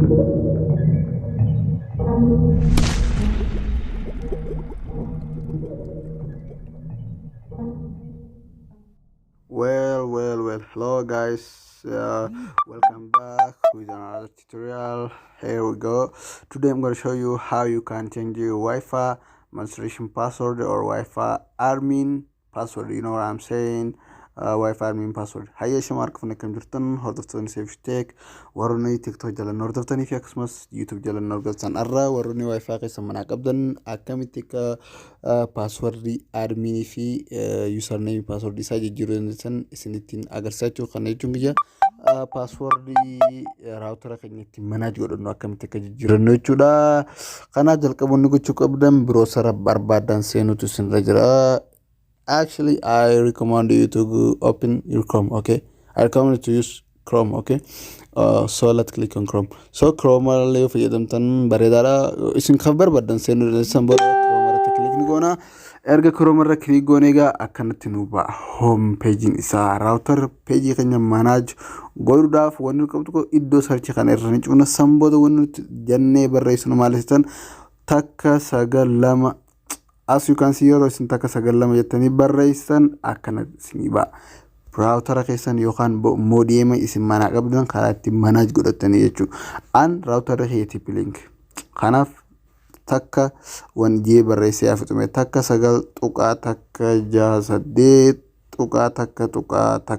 Well, well, well, hello guys, welcome back with another tutorial. Here we go. Today I'm going to show you how you can change your Wi-Fi administration password or Wi-Fi admin password. You know what I'm saying? Wi-Fi admin password. Hayya shama harka fuunee akkam jirtan, hordoftoonni Safe Tech, warroonni TikTok jalan hordoftanii fi akkasumas YouTube jalan hordoftan, irraa warroonni Wi-Fi keessa manaa qabdan akkamitti akka passwordii adminii fi username passwordii isaa jijjiiruu dandeessan isinittiin agarsiisaa. Kana jechuun kiyya passwordii routera keenya ittiin manage godhannu akkamitti akka jijjiirannu jechuudha. Kanaaf jalqaboonni gochuu qabdan browsera barbaadan seenutu isinirra jira. Actually, I recommend you to go open your Chrome, okay? I recommend you to use Chrome, okay? So let's click on Chrome. So Chrome illee yoo fayyadamtan bareedaadha. Isin kan barbaadan seenuu dandeessan. Booda Chrome irratti click ni goona. Erga Chrome irra click goone egaa akkanatti nu ba'a home page isaa. Router page keenya manage godhuudhaaf wanni nu qabdu iddoo search kana irra ni cufna. San booda wanni nuti jennee barreessinu maal jettan? 192. As you can see, yeroo isin 192 jettanii barreessan akkana isinii ba'a. Routera keessan yookaan modema isin manaa qabdan karaa ittiin manage godhatanii jechuudha. An routera kiyya TP-Link. Kanaaf takka wanjee barreessee hafuutume 19.168.1.1,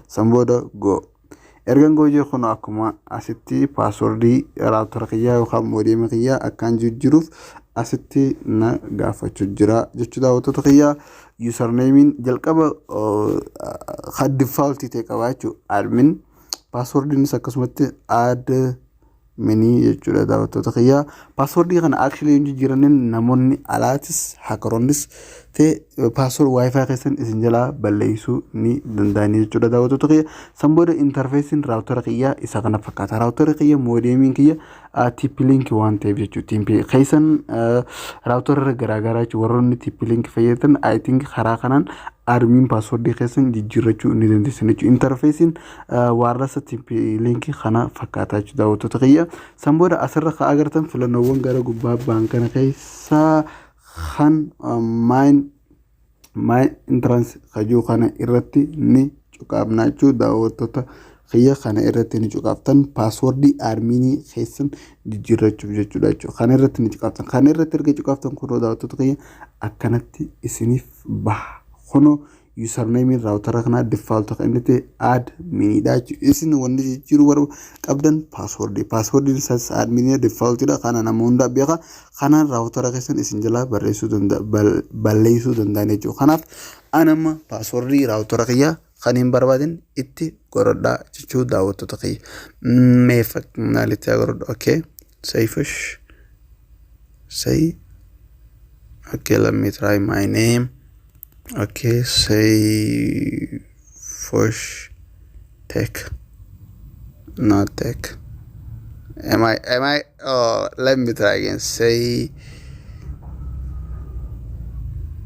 san booda go. Ergan go jee, kun akkuma asitti passwordii routera kiyyaa yookaan modema kiyyaa akkaan jijjiiruuf asitti na gaafachuu jira jechuudha, daawwattoota kiyyaa. Usernameiin jalqaba kan defaultii ta'e qaba jechuudha, admin. Passwordiinis akkasumatti adminii jechuudha, daawwattoota kiyyaa. Passwordii kana actually hin jijjiiranin namoonni alaatis hackeroonnis ta'e password WiFi keessan isin jalaa balleessuu ni danda'anii jechuudha, daawwattoota kiyya. San booda interfaceiin routera kiyyaa isa kana fakkaata. Routera kiyya modemiin kiyya TP-Link waan ta'eef jechuudha. Keessan routera garaagaraa jechuudha. Warroonni TP-Link fayyadaman, I think, karaa kanaan admin passwordii keessan jijjiirrachuu ni dandeessan jechuudha. Interfaceiin wirelessa TP-Link kana fakkaata jechuudha, daawwattoota kiyya. San booda asirra kan agartan filannoowwan gara gubbaa ba'an kana keessaa kan main entrance kajuu kana irratti ni cuqaafna jechuudha, daawwattoota kiyya. Kana irratti ni cuqaaftan passwordii adminii keessan jijjiirrachuuf jechuudha. Kana irratti ni cuqaaftan. Kana irratti erga cuqaaftan, kunoo daawwattoota kiyya, akkanatti isiniif baha. Kunoo usernameiin routera kanaa default kan inni ta'e adminiidha jechuudha. Isin wanni jijjiiruu qabdan passwordii. Passwordiin isaas adminii defaultiidha. Kana nama hundaa beeka. Kanaan routera keessan isin jalaa barreessuu danda'a, balleessuu danda'an jechuudha. Kanaaf an amma passwordii routera kiyyaa kan hin barbaadin itti godhadhaa jechuu, daawwattoota kiyya. Mee maalitti haa godhadhu? Okay. Sayfish. Say. Okay, let me try my name. Okay, say Fush Tech. Not tech. Am I oh, let me try again. Say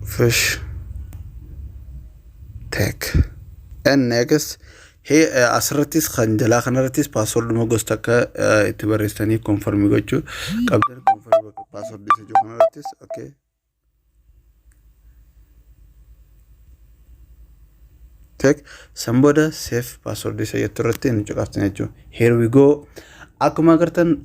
Fish Tech. And next here, asirrattis kan jalaa kanarrattis passworduma gosa akka itti barreessitanii confirm gochuu qabdan, confirm passwordii isa jiru kanarrattis. Okay. Tech. San booda save password isa jettu irratti ni cuqaaftan jechuudha. Here we go. Akkuma agartan,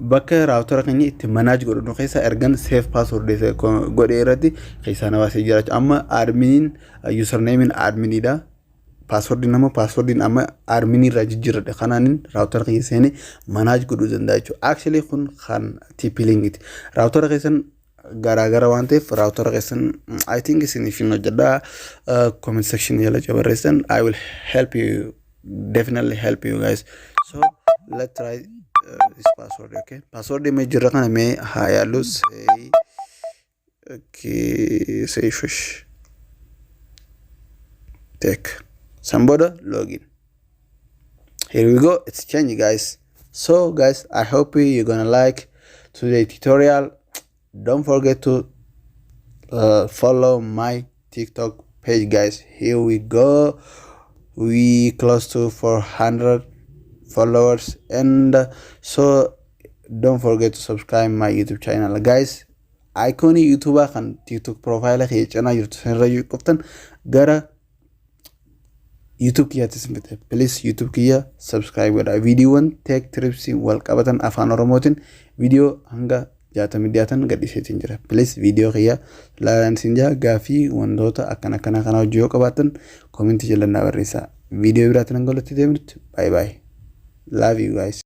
bakka routera keenya itti manage godhannu keessa ergan save password isa godhee irratti keessaa na baasee jira. Amma adminiin usernameiin adminiidha. Passwordiin amma passwordiin amma adminii irraa jijjiirradhe kanaanin routera keenya seenee manage godhuu danda'a jechuudha. Actually, kun kan TP-Linkiti. Routera keessan garaagara waan ta'eef routera keessan, I think, isiniif hin hojjedha. Comment section jala barreessan, I will help you, definitely help you guys. So let's try this password. Okay, password mee jirra kana mee haa yaallu. Say, okay, say fish tech. San booda login. Here we go, it's changed, guys. So guys, I hope you're gonna like today tutorial. Don't forget to follow my TikTok page, guys. Here we go, we close to 400 followers and so Don't forget to subscribe my YouTube channel, guys. Iconii YouTubeaa kan TikTok profile kiyya cinaa jirtu sanirra yoo qoftan gara YouTube kiyyaatti isin fide. Please, YouTube kiyya subscribe godhaa. Viidiyoowwan tech tipsii wal qabatan Afaan Oromootiin viidiyoo hanga 60 dhiyaatan gadhiiseetiin jira. Please, viidiyoo kiyya laalaan isin jaa. Gaafii wantoota akkana akkana kana hojii yoo qabaattan commentii jala naa barreessaa. Viidiyoo biraatiin hanga walitti deemnutti, bye bye. Love you guys.